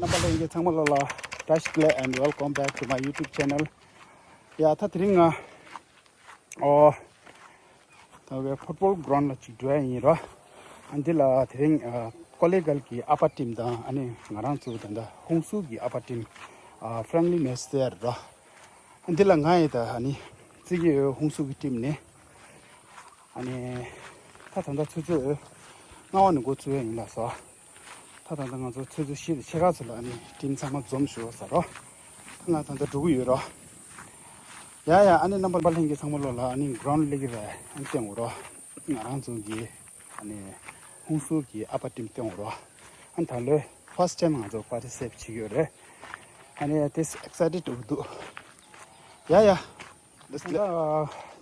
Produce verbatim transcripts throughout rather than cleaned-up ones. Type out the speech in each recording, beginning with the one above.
རྣམ་པ་ལྷན་རྒྱས་ཚང་མ་ལོ་ལ་བཀྲ་ཤིས་བདེ་ལེགས། And welcome back to my YouTube channel. ཡ་ད་དེ་རིང་ང་ཨོ་ད་བའི་ཕུཊ་བོལ་གྷི་རའུན་ལ་ཅིག་འགྲོ་ཡ་ཡིན་རོ། ཨ་འདི་ལ་དེ་རིང་ཨ་ཀོ་ལེ་གལ་གྱི་ཨ་ཕ་ཊིམ་དང་ཨ་ནི་ང་རང་ཚོ་ད་ལྟ་ཧུན་སུར་གྱི་ཨ་ཕ་ཊིམ་ཨ་ཕྲེན་ལི་མེ་ཆི་ཟེར་རོ། ཨ་འདི་ལ་ང་ཡི་ད་ཨ་ནི་རྩིས་ཀྱི་ཧུན་སུར་གྱི་ཊིམ་ནས་ཨ་ནི་ད་ད་ལྟ་ཆུ་ཚོད་ལྔ་པ་ནས་འགོ་བཙུགས་ཡ་ཡིན་ལགས་སོ། ད་ད་ལྟ་ང་ཚོ་ཆུ་ཚོད་བཞི་དང་ཕྱེད་ཀ་ཚོད་ལ་ཨ་ནི་ཊིམ་ཚང་མ་འཛོམས་ཤོག་ཟེར་རོ། ད་ང་ད་ལྟ་འགྲོ་གི་ཡོད་རོ། ཡ་ཡ་ཨ་ནི་རྣམ་པ་ལྷན་རྒྱས་ཚང་མ་ལོ་ལ་ཨ་ནི་གྷི་རའུན་ཌི་སླེབས་ཀྱི་རེད། ཨ་ནི་སྟོན་དགོས་རོ། ང་རང་ཚོ་གི་ཨ་ནི་ཧུན་སུར་གྱི་ཨ་ཕ་ཊིམ་སྟོན་དགོས་རོ། ཨ་ནི་ད་ལོའི་ཕར་སི་ཊི་ཊེམ་ང་ཚོ་པར་ཊི་སི་པེཊ་བྱེད་ཀྱི་ཡོད་རེད། ཨ་ནི་ཏོག་ཙམ་ཨེག་སའི་ཊེཌ་འདུག་འདུག་ཡ་ཡ། ད་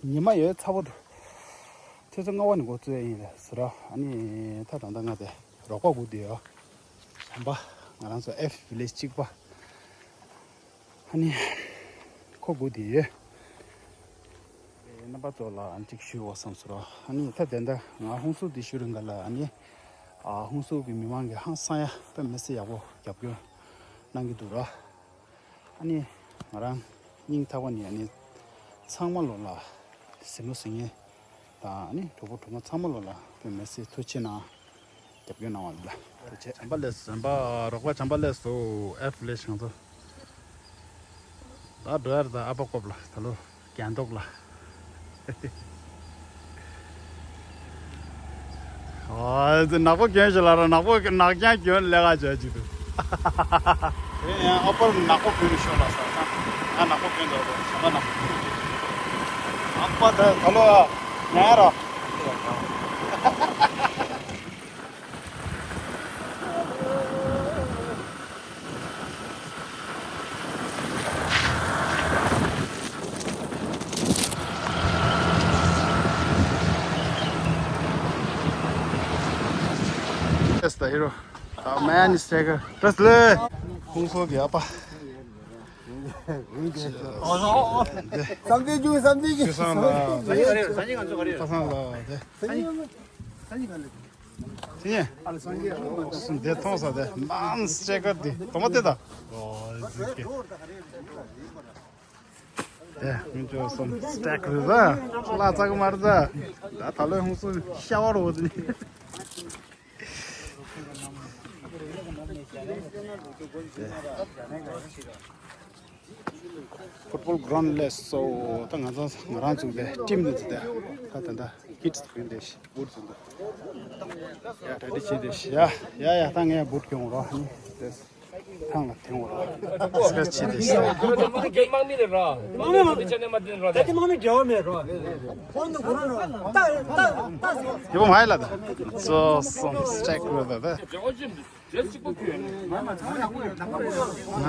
ཉི་མ་ཡོད་ཚ་པོ་འདུག་ཆུ་ཚོད་ལྔ་པ་ནས་འགོ་བཙུགས་ཡ་ཡིན་ལགས་ཟེར་རོ། ཨ་ནི་ད་ད་ལྟ་ང་དེ་རོགས་པ་སྒུག་བསྡད་ཡོད། བྱམས་པ་ང་རང་ཚོ་ཨེཕ་ཝི་ལེཇ་གཅིག་པ། ཨ་ནི་ཁོ་སྒུག་བསྡད་ཡོད། རྣམ་པ་ཚོ་ལ་ཨ་ནི་གཅིག་ཞུ་དགོས་བསམ་སོང་རོ། ཨ་ནི་ད་དེ་འདྲ་ང་ཧུན་སུར་འདི་བཞུགས་རིང་ག་ལ་ཨ་ནི་ཨ་ཧུན་སུར་གྱི་མི་མང་གིས་ཧང་སང་ཡ་དཔེ་མི་སྲིད་ཡག་པོ་རྒྱབ་སྐྱོར་གནང་གི་འདུག་རོ། ཨ་ནི་ང་རང་སྙིང་ཐག་པ་ནས་ཨ་ནི་ཚང་མ་ལོ་ལ་གཟིགས་མོ་གཟིགས་མཁན་དང་ཨ་ནི་གྲོགས་པོ་གྲོགས་མོ་ཚང་མ་ལོ་ལ་དཔེ་མི་སྲིད་ཐུགས་ཆེ་གནང་། རྒྱབ་སྐྱོར་གནང་བ་ལ་ཐུགས་རྗེ་ཆེ། བྱམས་པ་ལགས་སོ། བྱམས་པ་རོགས་པ་བྱམས་པ་ལགས་སོ། ཨེཕ་ལེ་ཤང་ཚོ། ད་འགྲོ་ཡར་ད་ཨ་ཕ་ཀོབ་ལ་ད་ལོ་རྒྱན་ཐོག་ལ། ཨ་ཙི་ནག་པོ་གྱོན་ཞིག་ལ་ར་ནག་པོ་ནག་རྒྱན་གྱོན་ལས་ཀ་བྱ་ཅིག་འདུག་དེ་ཡང་ཨ་ཕར་ནག་པོ་གྱོན་ཤོག་ལ་ས་ས་ང་ནག་པོ་གྱོན་འདུག་རོགས་བྱམས་པ་ནག་པོ་གྱོན་ནག་པོ་ད་ད་ལོ་ཉལ་རོགས། That's the hero. The man is taker. That's the ཧུན་སུར་གྱི་ཨ་ཕ། བསམ་གཏན་བཅུག་བསམ་གཏན་བཅུག་བསམ་གཏན་བཅུག་བསམ་གཏན་བཅུག་དེ་མང་སྤྲད་ཀར་དེ་དོ་མ་དེ་ད། ཨོ་ཟིག་གེ་དེ་མི་ཅོ་སོང་སྟེག་རེད་ད། ལ་ཙག་མར་ད། ད་ད་ལོ་ཧུན་སུར་ཤ་བར་འོ་དེ་ནི། ཕུཊ་བོལ་གྷི་རའུན་ལས་སོ་ད་ང་ཚོ་ང་རང་ཚོ་དེ་ཊིམ་དེ་ཚོ་དེ་ད་ད་ད་ཀིཌ་སི་གི་དེ་བུཊ་ཚོ་འདུག་ཡ་ད་དེ་བྱེད་དེ་ཡ་ཡ་ཡ་ད་ངས་བུཊ་གྱོན་རོགས་ནི་དེ་ཐང་ལ་ཐེང་རོགས་སྐད་ཆེ་དེ་ཤ་དེ་དམག་མི་རེད་ར། དམག་མི་མ་རེད། ད་དེ་དམག་མི་འབྲེལ་བ་མེད་རོ། ཧོན་དུ་གོ་རོ་རོ། ད་ད་ད་ཡི་བོ་མ་ཡི་ལ་ད་ཙོ་སོང་སྟེག་རེད་ད་ད། ནག་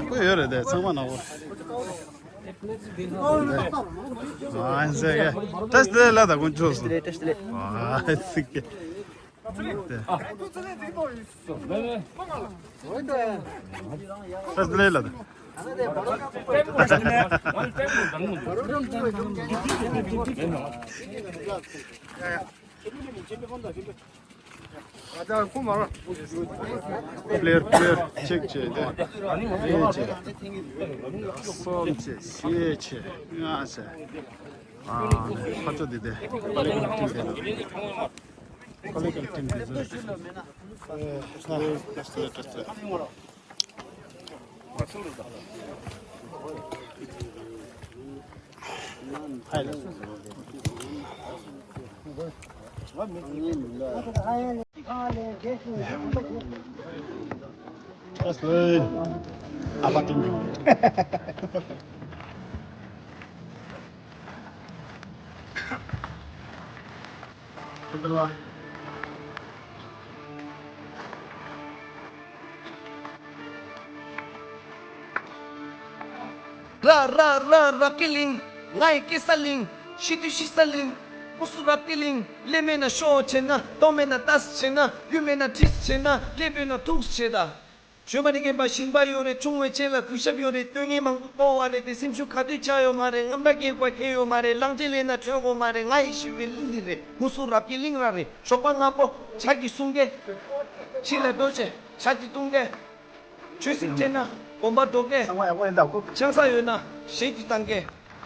པོ་ཡོད་རེད་དེ་ཚང་མ་ནག་པོ། ཨ་ཟེ་གེ་ཏེས་ཏེ་ལ་ད་ཀུན་ཆོ་སོང་། ཨ་ཟེ་གེ་ཏེས་ཏེ་ལ་ད། པི་ལེར་པི་ལེར་གཅིག་བྱས་ཏེ། གཉིས་བྱས། གསུམ་བྱས། བཞི་བྱས། ལྔ་བྱས། ཨ་ནི་ཁ་ཚོ་འདི་དེ་ཀོ་ལེ་གལ་ཊིམ་དེ་ཚོ། ཀོ་ལེ་གལ་ཊིམ་དེ་ཚོ། ར་ར་ར་ར་ཀི་ལིང་། ང་ཡི་ཀི་ས་ལིང་། ཤི་དུ་ཤི་ས་ལིང་། ཀུ་སུ་ར་ཏི་ལིང་། ལེ་མེ་ན་ཤོ་ཆེ་ན། ཏོ་མེ་ན་ཏ་སི་ཆེ་ན། ཡུ་མེ་ན་ཏི་སི་ཆེ་ན། ལེ་པེ་ན་ཐུག་སི་ཆེ་ད། ཞོན་པ་ནི་རྒན་པ་ཞིང་པ་ཡོད་རེད། ཆུང་བའི་ཆེད་ལ་གུས་ཞབས་ཡོད་རེད། སྟོན་ངན་མང་པོ་པོ་བ་རེད་དེ། སེམས་ཤུགས་ག་དུས་ཆག་ཡོད་མ་རེད། རྔམ་པ་སྐྱེས་པ་ཁེལ་ཡོད་མ་རེད། གླང་ཆེན་ལེན་ན་ཐོན་དགོས་མ་རེད། ང་ཡི་ཞི་བའི་གླིང་འདི་རེད། མུ་སུ་རབ་ཀྱི་གླིང་ར་རེད། ཞོགས་པ་སྔ་པོ་ཇ་གི་སྲུང་མཁན། ཕྱི་ལ་རྡོ་ཆེ་ཇ་གི་བཏུང་མཁན། ཆོས་སྲིད་བཅས་ན་དགོན་པ་འགྲོ་གེ། ཆང་ས་ཡོད་ན་ཞེ་གཅིག་བཏང་གེ།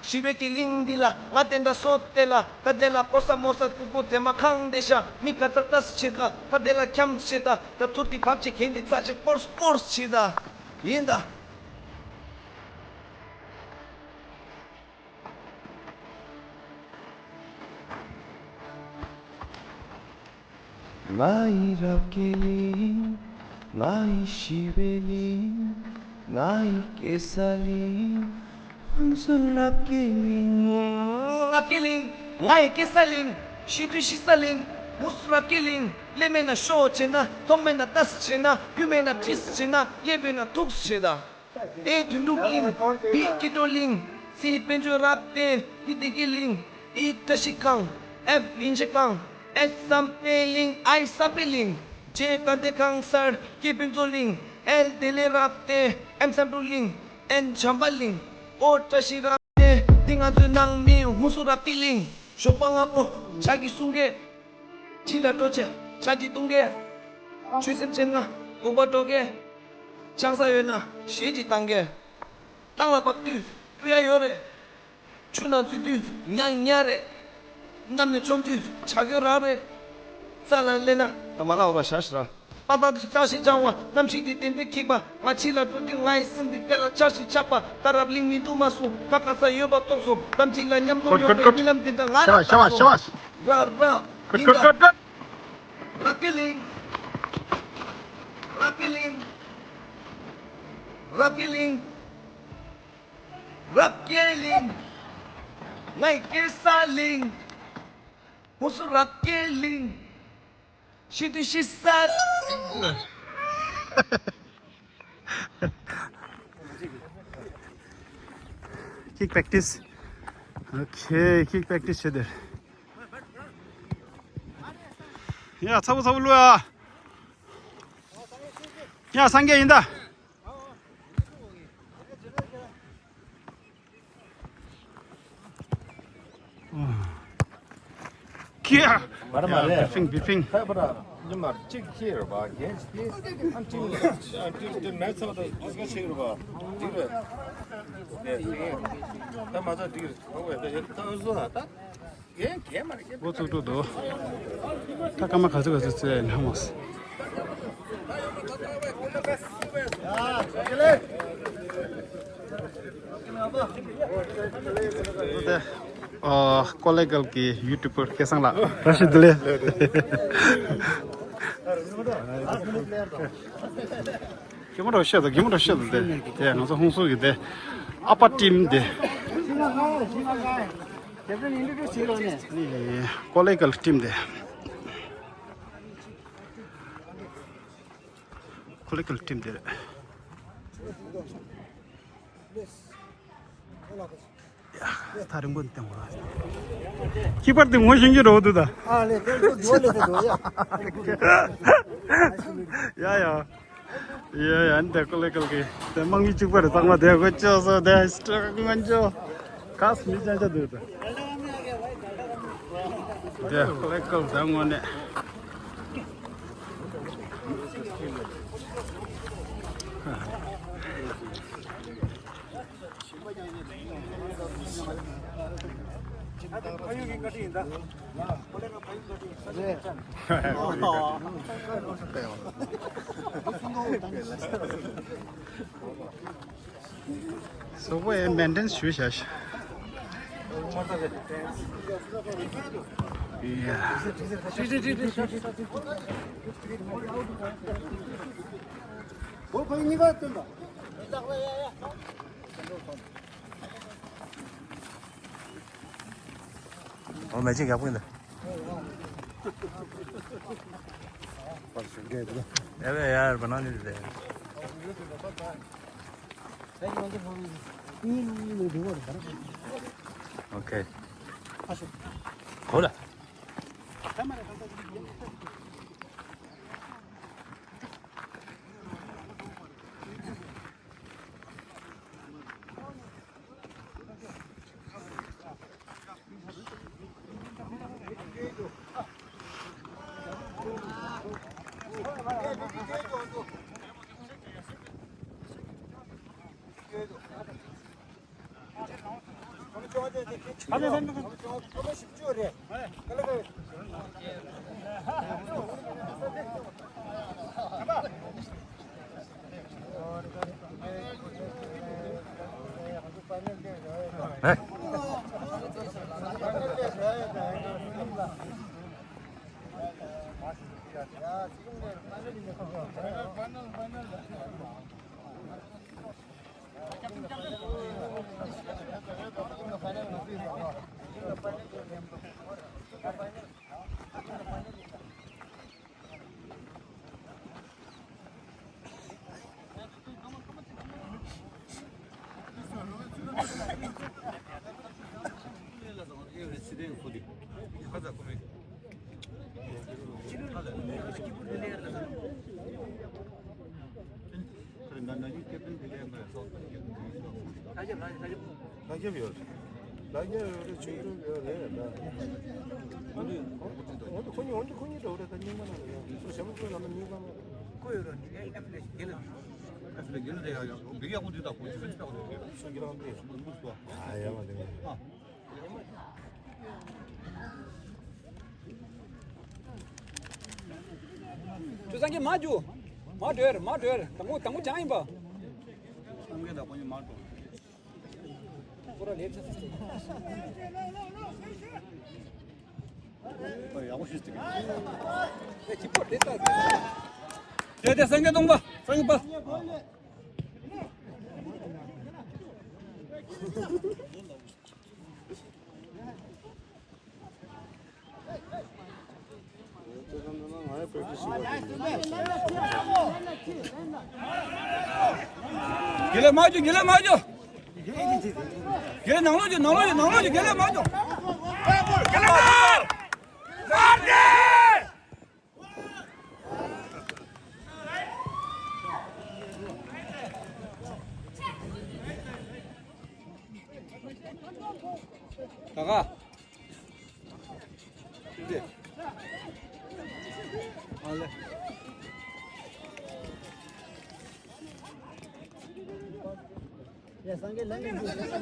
ཞི་བའི་གི་གླིང་འདི་ལ་ང་དེ་འདྲ་སོ་དེ་ལ་ད་དེ་ལ་ཕོ་ས་མོ་ས་སྟུག་པོ་དེ་མ་ཁང་དེ་ཤ་མི་ག་ཙག་ཙག་ཆེ་ད་ད་དེ་ལ་འཁྱམ་ཆེ་ད་ད་ཐུར་དེ་བབ་ཆེ་གན་དེ་ཙག་ཆེ་སྤོར་སྤོར་ཆེ་ད་ཡིན་ད། ང་ཡི་རབ་རྒྱས་གླིང་། ང་ཡི་ཞི་བའི་གླིང་། ང་ཡི་སྐྱེ་ས་གླིང་། ཧུན་སུར་རབ་རྒྱས་གླིང་། རབ་རྒྱས་གླིང་། ང་ཡི་སྐྱེ་ས་གླིང་། ཤི་དུས་ཤི་ས་གླིང་། མུ་སུ་རབ་རྒྱས་གླིང་། ལས་མེད་ན་ཤོ་བྱེད་ན། མཐོང་མེད་ན་ལྟ་སུ་བྱེད་ན། རྒྱུ་མེད་ན་དྲིས་སུ་བྱེད་ན། གཡས་པས་ན་ཐུག་སུ་བྱེད་ད། ཨེ་དོན་གྲུབ་གླིང་། བི་སྐྱིད་འགྲོ་གླིང་། སི་དཔལ་འབྱོར་རབ་བརྟན་བི་བདེ་སྐྱིད་གླིང་། ཨི་བཀྲ་ཤིས་ཁང་། ཨེཕ་ཡིན་ཆེ་ཁང་། ཨེཆ་བསམ་འཕེལ་གླིང་། ཨའི་བསམ་འཕེལ་གླིང་། ཇེ་དགའ་ལྡན་ཁང་གསར་སྐྱེ་ཕུན་ཚོགས་གླིང་། ཨེལ་བདེ་ལེགས་རབ་བརྟན་ཨེམ་བསམ་འགྲུབ་གླིང་། ཨེན་བྱམས་པ་གླིང་། ཨོ་བཀྲ་ཤིས་རབ་བརྟན་འདི་ང་ཚོའི་ནང་མི་ཧུན་སུར་རབ་བརྟན་གླིང་། ཞོགས་པ་སྔ་པོ་ཇ་གི་གསུང་སྐད། ཁྱི་ལ་སྤྲོ་ཆེ་ཇ་གི་བཏུང་སྐད། ཆུ་སེམས་ཆེ་ན་དགོན་པ་འགྲོ་སྐད། ཆང་ས་ཡོད་ན་ཞེ་གཅིག་བཏང་སྐད། ཏང་ལ་བབས་དུས་སྤུ་ཡ་ཡོད་རེད། ཆུ་ནང་འཛུལ་དུས་ཉག་ཉག་རེད། གནམ་ནས་མཆོང་དུས་བྱ་རྒོད་རང་རེད། ས་ལ་སླེབས་ན་ད་མ་ལ་འོ་ར་ཞ་ཞི་ར། པ་ཏ་དུ་ཏ་ཞིག་སྦྱང་བ་གནམ་གཤིས་དེ་ཏན་ཏན་འཁྱིག་པ། ང་ཕྱི་ལ་འགྲོ་དུས་ང་ཡི་སེམས་འདི་དཔེ་ལ་ཆར་ཞིག་ཆགས་པ། ད་རབ་གླིང་མི་འདུག་མ་སོང་ཁ་ཁ་ས་ཡོད་པ་རྟོགས་སོང་། གཏམ་གཅིག་ལ་མཉམ་དུ་ཡོང་བའི་རྨི་ལམ་འདི་འདྲ་ང་ལ་བཏགས་སོང་། ར་ར་ཡིན་ད། རབ་རྒྱས་གླིང་། རབ་རྒྱས་གླིང་། རབ་རྒྱས་གླིང་། རབ་རྒྱས་གླིང་། ངའི་སྐྱེ་ས་གླིང་། ཧུན་སུར་རབ་རྒྱས་གླིང་། ཤི་དུས་ཤི་ས། Kick practice. Okay, kick practice བྱེད་དེ། ཡ་ཚ་བོ་ཚ་བོ་ལོ་ཡ། ཡ་སངས་རྒྱས་ཡིན་ད། ཀྱེ། མར་མ་རེད། བི་ཕིང་བི་ཕིང་། ཧེ་བ་ར། ཉི་མ་གཅིག་ཁྱེར་བ་རྒན་ཞིག་ཨ་ཏི་ཨ་ཏི་ཏི་མེད་ཚོ་ད་ཨ་ཁ་ཁྱེར་བ་འདི་རེད། དེ་ད་མ་ཚ་འདི་རེད། ད་བས་ད་ཡོད་ད་ཨ་བཟོ་ད་ད། འགོ་ཚུགས་འགྲོ་འདུག་ད་སྐར་མ་ག་ཚོད་ག་ཚོད་ཚེ་ན་མོ། ཨ་ཀོ་ལེ་གལ་གྱི་ཡུ་ཊུབ་པར་སྐལ་བཟང་ལགས་བཀྲ་ཤིས་བདེ་ལེགས། གད་མོ་འདྲ་བཤད་དང་གད་མོ་འདྲ་བཤད་དང་དེ་དེ་ང་ཚོ་ཧུན་སུར་གྱི་དེ་ཨ་པ་ཊིམ་དེ་ཀོ་ལེ་གལ་ཊིམ་དེ་ཀོ་ལེ་གལ་ཊིམ་དེ་རེད། ཡ། ཐག་རིང་པོ་འདི་བསྟན་དགོས་ར། ཁྱད་པར་དུ་ངོ་ཤེས་ཀྱི་རོ་འདུག་ད། ཨ་ལེ་ལེ་ལེ་ལེ་ལེ། ཡ་ཡ། ཡ་ཡ་ཨ་ནི་དེ་ཀོ་ལེ་གལ་གྱི་དེ་དམག་མི་གཅིག་པ་རེད། ཚང་མ་དེ་གོ་ཅོ་སོ་དེ་སྤྲོ་ངན་ཅོ། ག་སུ་མི་ཅན་ཅོ་འདུག་ད། དེ་ཀོ་ལེ་གལ་དེ་དངོས་གནས། སོག་པོ་ཡང་མེན་ཊེན་ཞུ་བྱ་ཞིག་ཨོ་མེ་ཅིག་ཡག་པོ་ཡིན་ད། ཨེ་ཝེ་ཡར་བ་ན་ནི་རེད། ཨོ་ཁེ། ཧོ་ལ། ལ་རྒྱབ་ཡོད། ལ་རྒྱབ་ཡོད་རེད། ཆུང་ཆུང་ཡོད་རེད་ད། འོན་ཏེ་འོན་ཏེ་ཁོ་གཉིས་འོན་ཏེ་ཁོ་གཉིས་འགྲོ་རེད་ད། རྙིང་པ་ན་ཡོད། ཁོ་ཞྭ་མོ་ཁོའི་ལམ་ན་རྙིང་པ་ན་ཡོད། ཁོ་ཡོད་ར་ནི་ཨེ་ཨེ་ཕི་ལེ་དགེ་ལེགས། ཨེ་ཕི་ལེ་དགེ་ལེགས་རེད། ཡ་ཡ་འགྲིག་ཡག་པོ་འདུག་ད། ཁོ་ཅི་ཕན་ཆད་པ་འདུག་སོང་གི་རང་དེ་མུ་མུ་སོ། ཨ་ཡ་མ་དེ་ཨ། ཁྱོད་སངས་རྒྱས་མ་རྒྱུག་མ་འགྲོ་ཡར་མ་འགྲོ་ཡར། དང་པོ་དང་པོ་ཅང་ཡིན་པ། སངས་རྒྱས་དང་པོ་ཉིད་མ་འགྲོ། ཁོ་ར་ལེབ་ཆ་ས་ཅིག་ཡག་པོ་ཞིག་ཅིག་ཨེ་ཅི་པོ་དེ་ལྟ། དེ་དེ་སངས་རྒྱས་སྟོང་པ་སངས་རྒྱས་པ། དགེ་ལེགས་མ་རྒྱུག་དགེ་ལེགས་མ་རྒྱུག་དགེ་ལེགས་ནང་ལོགས་རྒྱུག་ནང་ལོགས་རྒྱུག་ནང་ལོགས་རྒྱུག་དགེ་ལེགས་མ་རྒྱུག་དགེ་ལེགས། ད་ག་ཨ་ལེ། ཡ་སངས་རྒྱས་ལ་ངེས་འདུག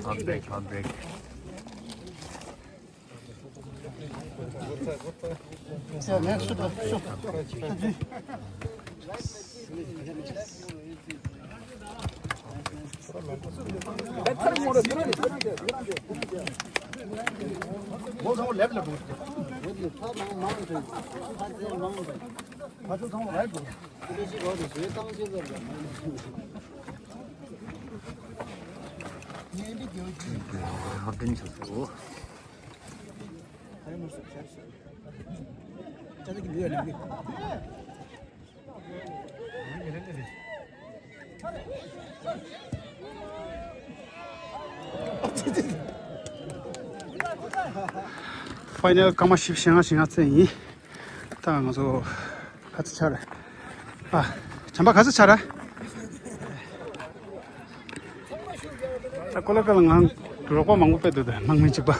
Heartbreak, heartbreak. ཕའི་ནལ་སྐར་མ་བཞི་བཅུ་ཞེ་ལྔ་ཞེ་ལྔ་ཙམ་ཡིན། ད་ང་ཚོ་ག་ཚོད་ཆགས་རེད། ཨ། བྱམས་པ་ག་ཚོད་ཆགས་རེད། ད་ཀོ་ལ་ཀ་ལ་ང་རོགས་པ་མང་པོ་ཕེབས་འདུག་དམག་མི་གཅིག་པ།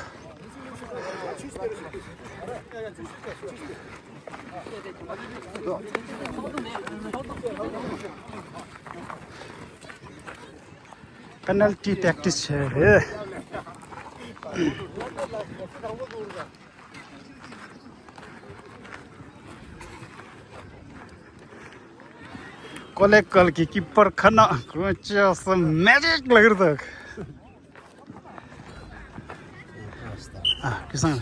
པེ་ནལ་ཊི་པེག་ཊི་སི་བྱས་རེད། ཀོ་ལེ་ཀལ་གྱི་ཀི་པར་ཁ་ན་ཁོ་ཅི་སི་མེ་ཇིག་ལ་གིར་དག་ཨ་ཀི་སང་།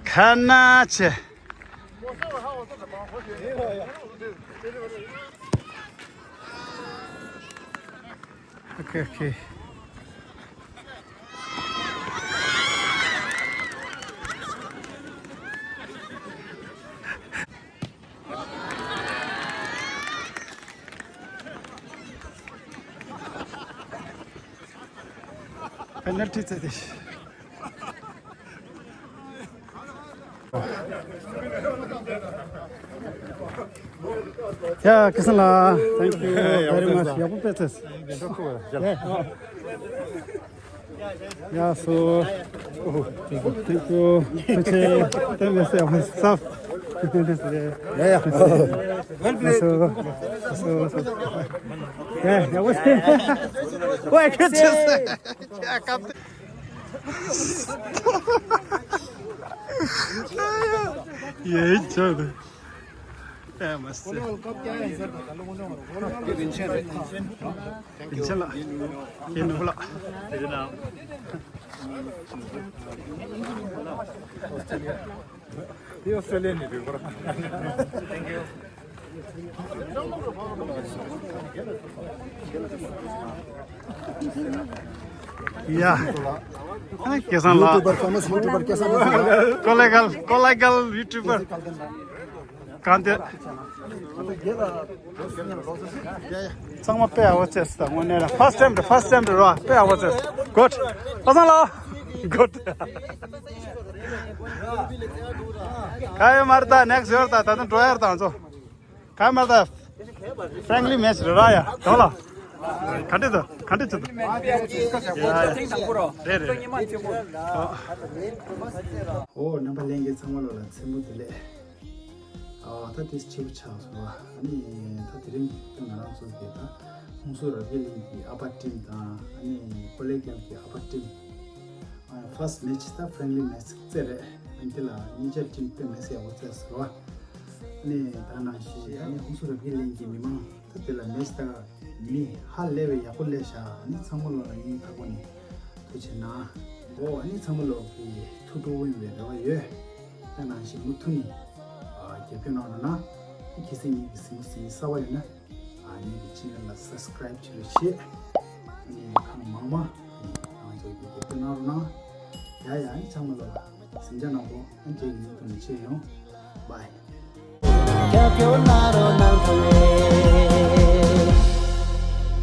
ཁ་ན་ཆེ། ཨོ་ཁེ་ཨོ་ཁེ། པེ་ནལ་ཊི་རྩེད་དེ། Yeah, Kisan la, thank you very much. ཡག་པོ་དཔེ་ཚེས། Yeah, so, oh, thank you, thank you. Thank you. Thank you, sir. Staff. Yeah, yeah. So, so, so. Yeah, yeah, what's Wait, good to see. Yeah, come. Yeah, it's okay. Yeah, must. Inshallah. Thank you. Yeah. Kisan la. YouTuber, famous YouTuber, Kisan la. Kollegal, kollegal YouTuber. Kante. ཚང་མ་དཔེ་ཡག་པོ་བྱས་སོང་། དངོས་གནས་ལ་first time་རེད། First time་རེད་རོ། དཔེ་ཡག་པོ་བྱས་སོང་། Good. ཨ་ཚང་ལ། Good. ག་ཡོད་མ་རེད་ད། next་ཡོད་ད། ད་ནི་འགྲོ་ཡར་དང་ཚོ། ག་ཡོད་མ་རེད་ད། friendly match་རེད་ར་ཡ། དོ་ལ། ག་འདྲི་ད། ག་འདྲི་ཅི་ད། རེད་རེད། ཨོ་རྣམ་པ་ལྷན་རྒྱས་ཚང་མ་ལོ་ལ་མཚན་མོ་བདེ་ལེགས། ཨ་ད་དེ་ཆེ་པོ་ཆགས་སོང་བ། ཨ་ནི་ད་དེ་རིང་གི་ང་རང་ཚོ་གི་ད་ཧུན་སུར་རབ་རྒྱས་གླིང་གི་ཨ་ཕ་team་དང་ཨ་ནི་ཀོ་ལེ་གལ་གི་ཨ་ཕ་team། ཨ་first match་ད་friendly match་རྩེ་རེད། ཨ་ནི་དེ་ལ་གཉིས་ཆ་team་དཔེ་མེད་སའི་ཡག་པོ་རྩེ་སོང་བ། ཨ་ནི་ད་ནང་བཞིན་ཨ་ནི་ཧུན་སུར་རབ་རྒྱས་གླིང་གི་མི་མང་ད་དེ་ལ་match་ད་མི་ཧ་ལས་པའི་ཡག་པོ་ལས་ཤག་ཨ་ནི་ཚང་མ་ལོ་ལ་སྙིང་ཐག་པ་ནས་ཐུགས་རྗེ་ཆེ་གནང་། ཨོ་ཨ་ནི་ཚང་མ་ལོ་གི་ཐུགས་སྤྲོ་བོ་ཡོང་བའི་རེ་བ་ཡོད། ད་ནང་བཞིན་མུ་མཐུད་ནས་ཨ་རྒྱབ་སྐྱོར་གནང་རོགས་གནང་། ཁྱེད་སེ་ཉིད་ཀྱི་གཟིགས་མོ་གཟིགས་གསར་པ་ཡོད་ན་ཨ་ནི་གི་channel་ལ་subscribe་བྱེད་རོགས་བྱེད། ཨ་ནི་གང་མང་མང་ཨ་ནི་ང་ཚོ་གི་རྒྱབ་སྐྱོར་གནང་རོགས་གནང་། ཡ་ཡ་ཨ་ནི་ཚང་མ་ལོ་ལ་གཟིགས་འཇགས་གནང་གོ་ཨ་ནི་རྗེས་ཀྱི་ཉིན་ཐོག་ནས་མཇལ་ཡོང་། Bye.